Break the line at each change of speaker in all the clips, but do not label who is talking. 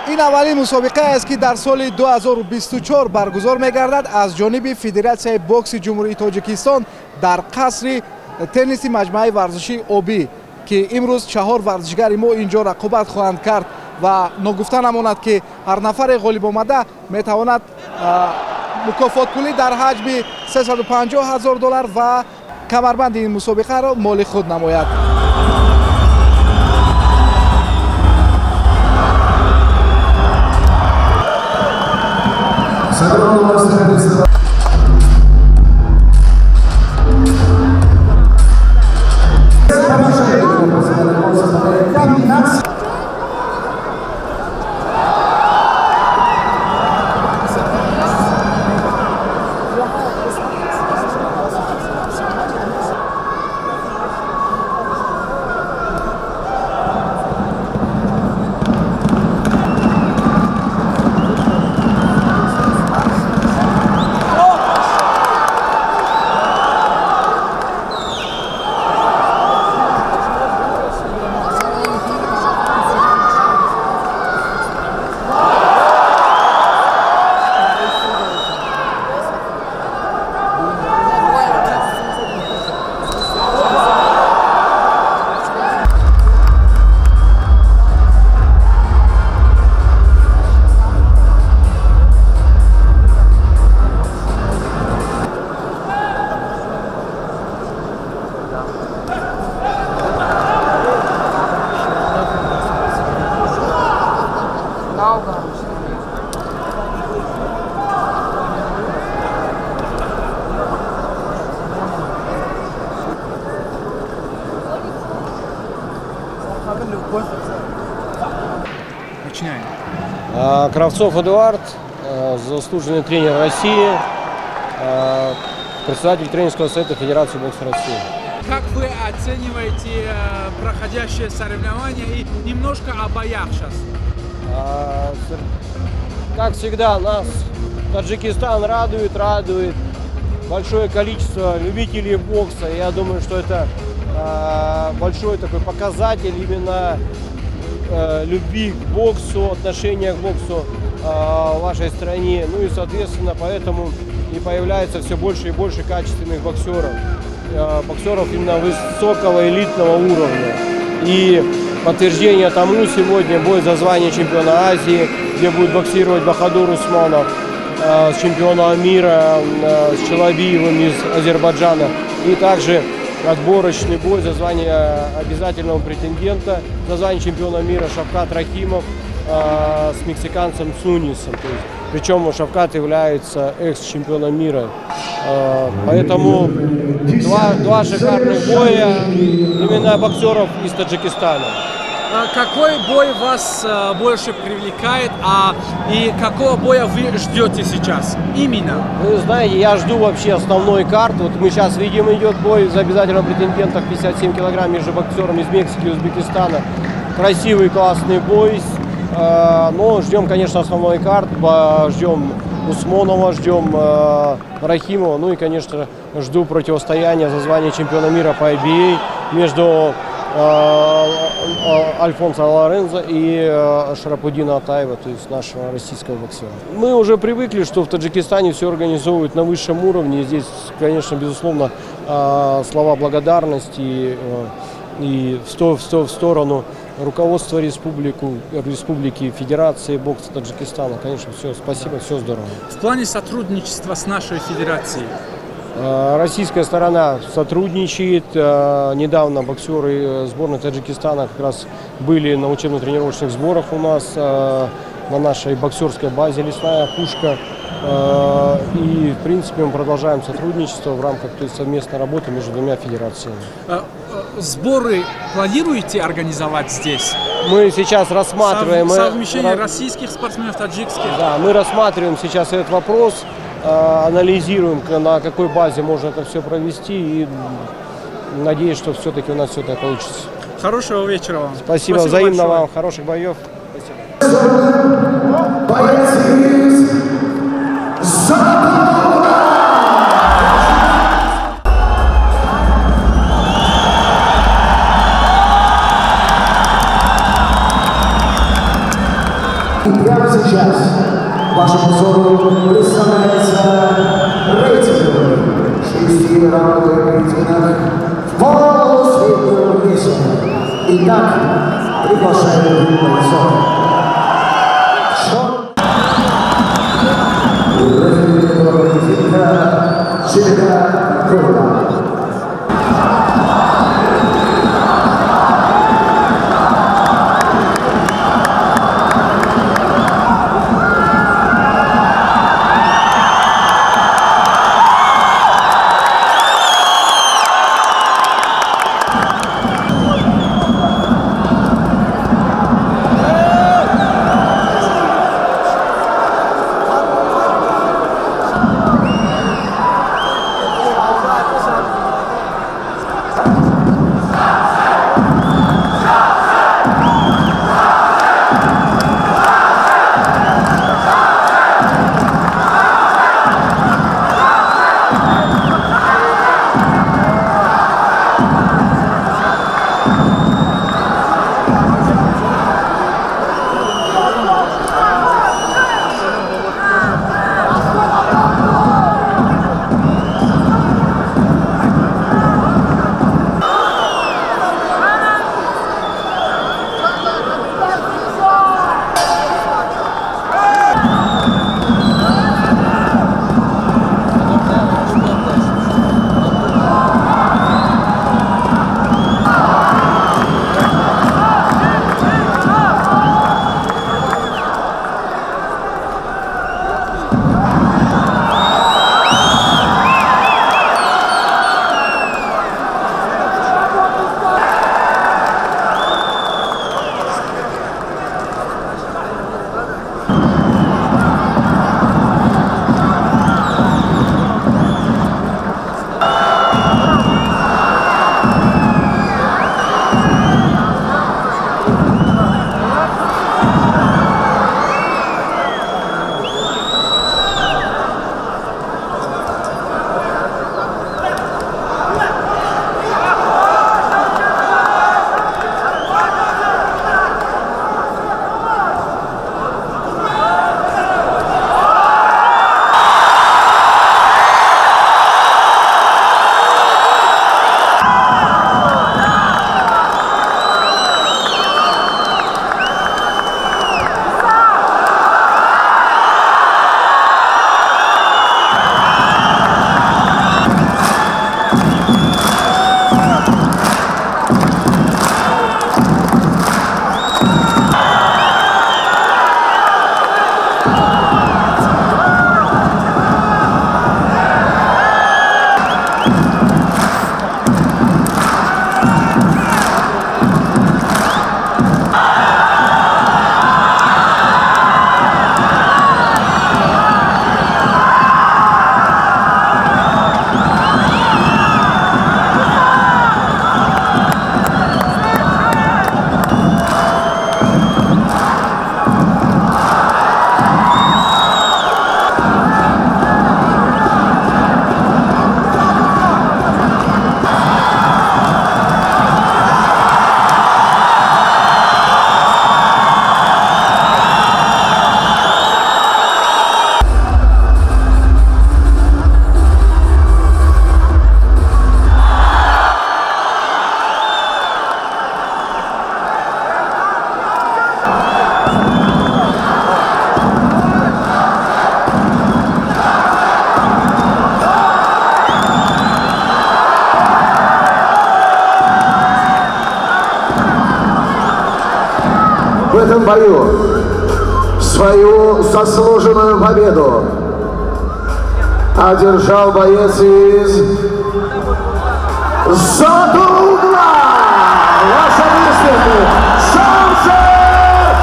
Ин аввалин мусобиқае аст, ки дар соли 2024 баргузор мегардад аз ҷониби Федератсияи бокси Ҷумҳурии Тоҷикистон дар қасри тенниси маҷмӯаи варзишии обӣ, ки имрӯз чаҳор варзишгари мо инҷо рақобат хоҳанд кард. Ва ногуфта намонад, ки ҳар нафаре ғолиб омада метавонад мукофотпулӣ дар ҳаҷми 350 ҳазор доллар ва камарбанди ин мусобиқаро моли худ намояд.
Начинаем.
Кравцов Эдуард, заслуженный тренер России, председатель тренерского совета Федерации бокса России.
Как вы оцениваете проходящее соревнование и немножко о боях сейчас?
Как всегда, нас Таджикистан радует, радует большое количество любителей бокса. Я думаю, что это большой такой показатель именно любви к боксу, отношения к боксу в вашей стране. Ну и, соответственно, поэтому и появляется все больше и больше качественных боксеров. Боксеров именно высокого элитного уровня. И подтверждение тому сегодня бой за звание чемпиона Азии, где будет боксировать Бахадур Усманов с чемпионом мира, с Челобиевым из Азербайджана. И также отборочный бой за звание обязательного претендента, за звание чемпиона мира Шавкат Рахимов с мексиканцем Сунисом. То есть, причем Шавкат является экс-чемпионом мира. Поэтому два шикарных боя именно боксеров из Таджикистана.
Какой бой вас больше привлекает, и какого боя вы ждете сейчас именно?
Вы знаете, я жду вообще основной карт. Вот мы сейчас видим, идет бой за обязательного претендента в 57 килограмм между боксером из Мексики и Узбекистана. Красивый, классный бой. Но ждем, конечно, основной карт. Ждем Усмонова, ждем Рахимова. Ну и, конечно, жду противостояния за звание чемпиона мира по IBA между Альфонсо Лорензо и Шарапудина Атаева, то есть нашего российского боксера. Мы уже привыкли, что в Таджикистане все организовывают на высшем уровне. И здесь, конечно, безусловно, слова благодарности и в сторону руководства республики, Федерации бокса Таджикистана. Конечно, все, спасибо, все здорово.
В плане сотрудничества с нашей федерацией?
Российская сторона сотрудничает. Недавно боксеры сборной Таджикистана как раз были на учебно-тренировочных сборах у нас на нашей боксерской базе «Лесная пушка». И, в принципе, мы продолжаем сотрудничество в рамках, то есть, совместной работы между двумя федерациями.
Сборы планируете организовать здесь?
Мы сейчас рассматриваем...
Совмещение российских спортсменов, таджикских?
Да, мы рассматриваем сейчас этот вопрос, анализируем, на какой базе можно это все провести, и надеюсь, что все-таки у нас все это получится.
Хорошего вечера вам.
Спасибо, взаимно вам, хороших боев.
Спасибо.
Боец из Золотого. И прямо сейчас вашему взору представляется рейтинговый шестираундовый поединок в полусреднем весе. Итак, приглашаю бойцов. Рефери этого поединка Чеда Курбан. В этом бою свою заслуженную победу одержал боец из золотого угла. Ваши аплодисменты. Шамшер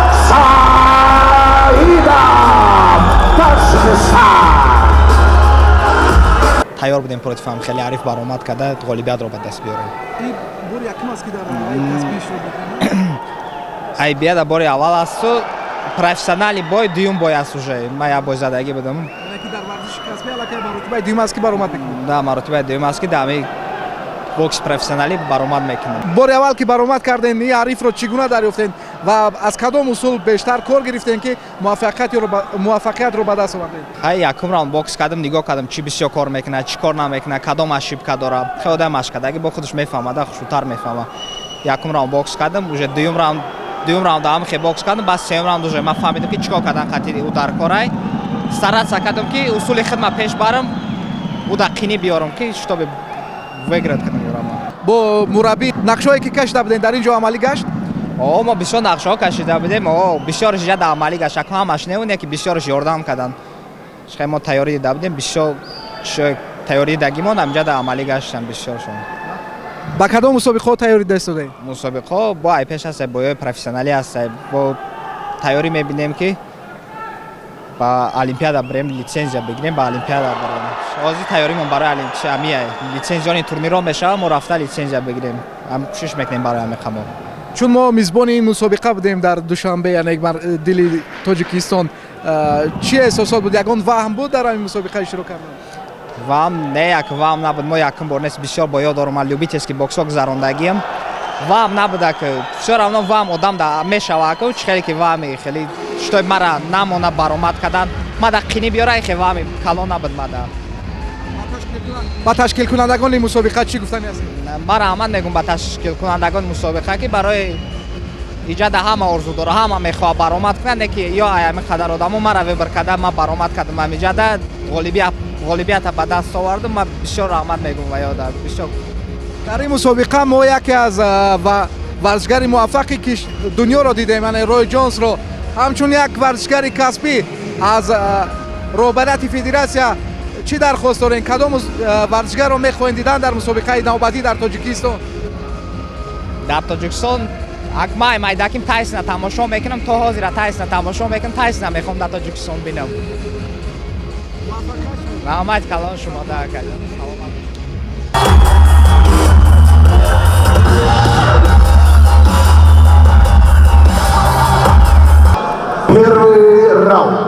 Саидов, Таджикистан.
Тайёр будем против ҳам хеле ҳариф баромад карда, ғолибиятро ба даст биёрем.
Бори якум аст, ки дар касбӣ иштирок мекунед?
Айбияда бори аввал асту, профессиональный бой дуюм бой аст уже. Ман як бой задагӣ будам.
Яъне ки дар варзиши касбӣ аллакай маротибаи дуюм аст, ки баромад мекунед?
Да, маротибаи дуюм аст, ки дар ҳамин Бокси профессионалӣ баромад мекунем.
Бори аввал ки баромад кардем, ин ҳарифро чӣ гуна дарёфтем ва аз кадом усул бештар кор гирифтем, ки муваффақиятро ба даст овардем?
Ҳай, якум раунд бокс кардам, нигоҳ кардам, чӣ бисёр кор мекунад, чӣ кор намекунад, кадом ошибка дорад. Хеле одам машқкардаги бо худаш мефаҳмад, хушрӯтар мефаҳмад. Якум раунд бокс кардам, уже дуюм раунда ҳам хе бокс кардам, баъд сеюм раунд уже ман фаҳмидам, ки чӣ кор кардан қати ӯ дар корай. Стараться кардам, ки усули хидма пеш барам, ӯ дар қинӣ биёрам, ки чтобы выиграть кунам ӯро.
Бо мураббӣ нақшҳое ки кашида будем, дар ин ҷо амалӣ гашт?
О, мо бисёр нақшаҳо кашида будем, о, бисёрш ҷа дар амалӣ гашт. Аку ҳамаш не, ки бисёрш ёрдам карданд. Хе, мо тайёрӣ дида будем, бисёр тайёрӣ дидагимон ҳамҷа дар амалӣ гаштан бисёршон.
Ба кадом мусобиқаҳо тайёрӣ дида истодаем?
Мусобиқаҳо бо ай пеш ҳаста, боёи профессионалӣ ҳаста, бо тайёрӣ мебинем, ки ба олимпиада бирем, лицензия бигирем, ба олимпиада бирем. Ҳозир тайёримон барои амия лицензионный турнирҳо мешавад, мо рафта лицензия бигирем, ҳам кӯшиш мекунем барои ҳамин қамо.
Чун мо мизбони ин мусобиқа будем дар Душанбе, яъне дили Тоҷикистон, чӣ эҳсосот буд? Ягон ваҳм буд дар ҳамин мусобиқа иштирок кардан?
Ваҳм не, як ваҳм набуд. Мо якум бор нест, бисёр бо ёд дорум, ман любительский боксҳо гузарондагиам, ваҳм набуда. Ки всё равно ваҳм одам да мешава, ку чӣ хеле ки ваҳми хеле шутой мара намона баромад кардан, ма да қинӣ биёра, хе ваҳми калон набуд мада.
Ба ташкилкунандагони мусобиқа чӣ гуфтани ҳастед?
Ман раҳмат мегӯм ба ташкилкунандагони мусобиқа, ки барои иҷада ҳама орзу дора, ҳама мехоҳад баромад кунад, не ки ё аями қадар одамо мара выбор карда, ман баромад кардам, ҳамиҷада ғолибията ба даст овардум. Ман бисёр раҳмат мегӯм ва ёда бисёр.
Дар ин мусобиқа мо яке аз варзишгари муваффақи дунёро дидем, яъне Рой Ҷонсро. Ҳамчун як варзишгари касбӣ аз роҳбарияти федератсия чӣ дархост дорем? Кадом варзишгарро мехоҳем дидан дар мусобиқаи навбатӣ дар Тоҷикистон?
Дар Тоҷикистон ак май майдаким Тайсона тамошо мекунам, то ҳозира Тайсона тамошо мекунам, Тайсона мехоҳам дар Тоҷикистон бинам. Раҳмат калон шумо да, акаҷон, саломат.
Первый раунд.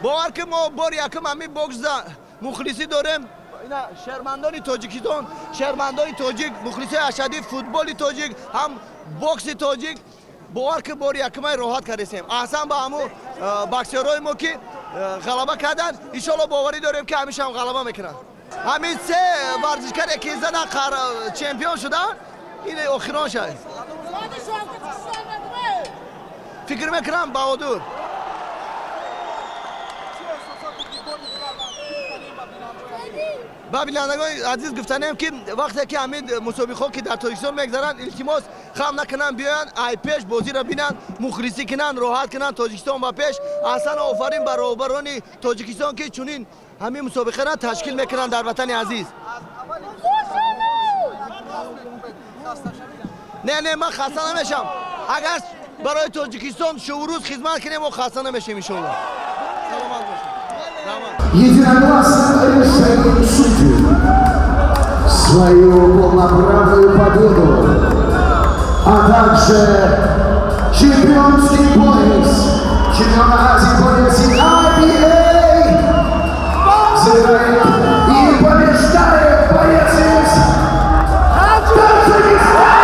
Бовар ки, мо бори якум ҳамин боксда мухлисӣ дорем. Ина шермандони Тоҷикистон, шермандони тоҷик, мухлисои ашаддии футболи тоҷик, ҳам бокси тоҷик. Бовар ки, бори якумай роҳат кардесем. Аҳсан ба ҳамун боксёрҳои мо, ки ғалаба карданд. Иншолло, боварӣ дорем, ки ҳамеша ҳам ғалаба мекунанд. Ҳамин се варзишгаре ки зада чемпион шуданд, ин охирон шад, фикр мекунам, Баҳодур. Ба бинандагони азиз гуфтанем, ки вақте ки ҳамин мусобиқаҳо ки дар Тоҷикистон мегзаранд, илтимос, хам накунанд, биёянд, ай пеш бозиро бинанд, мухлисӣ кунанд, роҳат кунанд. Тоҷикистон ба пеш! Аҳсан, офарин ба роҳбарони Тоҷикистон, ки чунин ҳамин мусобиқаро ташкил мекунанд дар ватани азиз. Не, не, ман хаста намешам. Агар барои Тоҷикистон шуврӯз хизмат кунем, мо хаста намешем, иншолло. Саломат бошед, раҳмат.
Единогласным решением судей свою полноправную победу, а также чемпионский пояс чемпиона Азии по версии IBA забирает и побеждает боец из Таджикистана!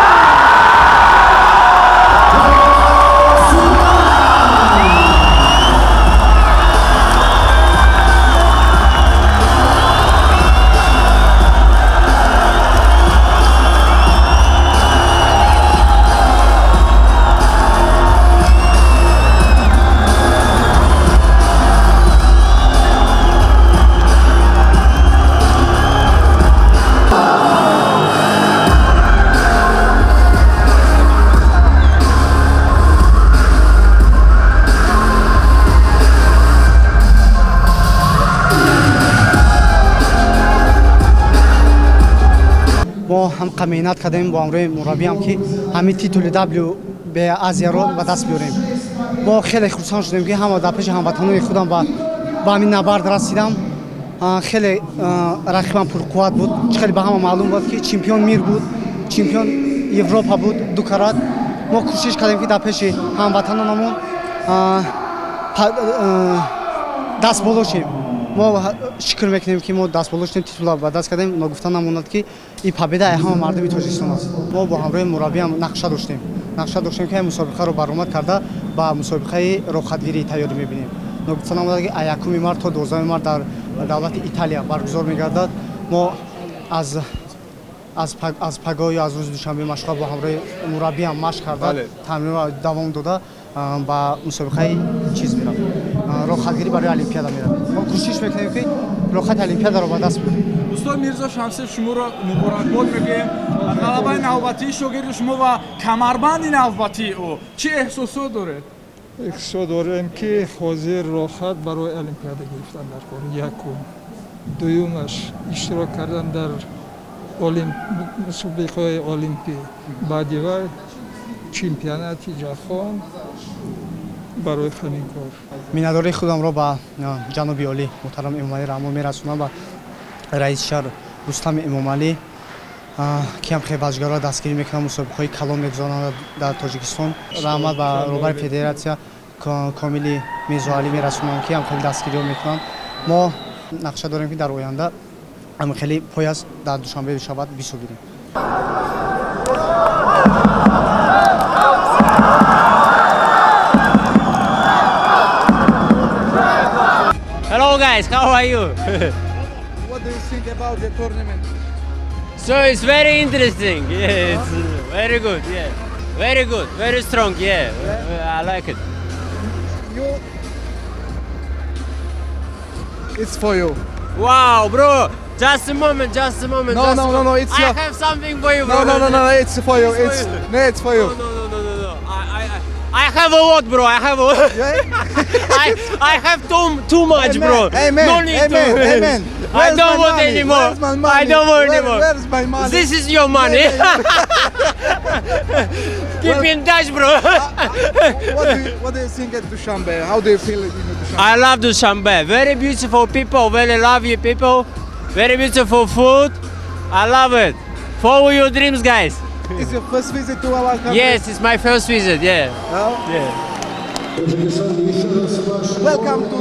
Султан!
Мо ҳам меҳнат кардем бо ҳамроҳи мураббиам, ки ҳамин титули WBA Азияро ба даст биёрем. Мо хеле хурсанд шудем, ки ҳама дар пеши ҳамватанони худам ба ҳамин набард расидам. Хеле рақибам пурқувват буд. Чӣ хеле ба ҳама маълум буд, ки чемпион мир буд, чемпион Европа буд ду карат. Мо кӯшиш кардем, ки дар пеши ҳамватанонамон даст боло шем. Мо шукр мекунем, ки мо дастболо шудем, титула ба даст кардем. Ногуфта намонад, ки ин победа ҳама мардуми Тоҷикистон аст. Мо бо ҳамроҳи мураббиам нақша доштем, ки мусобиқаро баромад карда, ба мусобиқаи роҳхатгирӣ тайёрӣ мебинем. Ногуфта намонад, ки 1 март то 12 март дар давлати Италия баргузор мегардад. Мо аз пагоҳ ё аз рӯзи душанбе машқа бо ҳамроҳи мураббиам машқ карда, тамринро давом дода, ба мусобиқаи чиз меравем, роҳхатгирӣ барои Олимпиада меравем. Мо кӯшиш мекунем, ки роҳхати Олимпиадаро ба даст биёрем.
Устод Мирзо Шамсиев, шуморо муборакбод мегӯем. Ғалабаи навбатии шогирди шумо ва камарбанди навбатии ӯ, чӣ эҳсосот доред?
Эҳсосот дорем, ки ҳозир роҳхат барои Олимпиада гирифтан дар кор якум, дуюмаш иштирок кардан дар мусобиқаҳои олимпӣ, баъди вай чемпионати ҷаҳон. Барои ҳамин кор.
Миннатдории худамро ба ҷаноби олӣ муҳтарам Эмомалӣ Раҳмон мерасонам, ба раиси шаҳр Рустам Эмомалӣ, ки ҳам хеле варзишгарро дастгирӣ мекунанд, мусобиқаҳои калон мегузаронанд дар Тоҷикистон. Раҳмат ба роҳбари федератсия Комили Мирзоалӣ мерасонам, ки ҳам хеле дастгириҳо мекунанд. Мо нақша дорем, ки дар оянда ҳам хеле пояс дар Душанбе шавад бисогирем.
Hello guys, how are you?
What do you think about the tournament?
So it's very interesting. Yeah, it's very good. Yeah, very good, very strong. Yeah, I like it.
You. It's for you.
Wow, bro! Just a moment, just a moment.
No,
just
no,
a
no,
moment.
no, it's
I
your-
have something for you, bro.
No, no, no, it's for you.
It's
It's
for you.
No, it's for you.
No, no, no, no, no. I have a lot, bro. I have a lot.
Yeah?
I have too much,
Hey,
bro.
man. Hey, man.
No need
Hey,
to.
man. Hey, man.
I
Where's
don't
my
want
money?
anymore.
Where's my money?
I don't want anymore.
Where's my money?
This is your money. Keep in touch, bro.
What do you think at Dushanbe? How do you feel in Dushanbe?
I love Dushanbe. Very beautiful people, very lovely people, very beautiful food. I love it. Follow your dreams, guys.
It's your first visit to our country?
Yes, it's my first visit. Yeah.
No?
Yeah.
Welcome to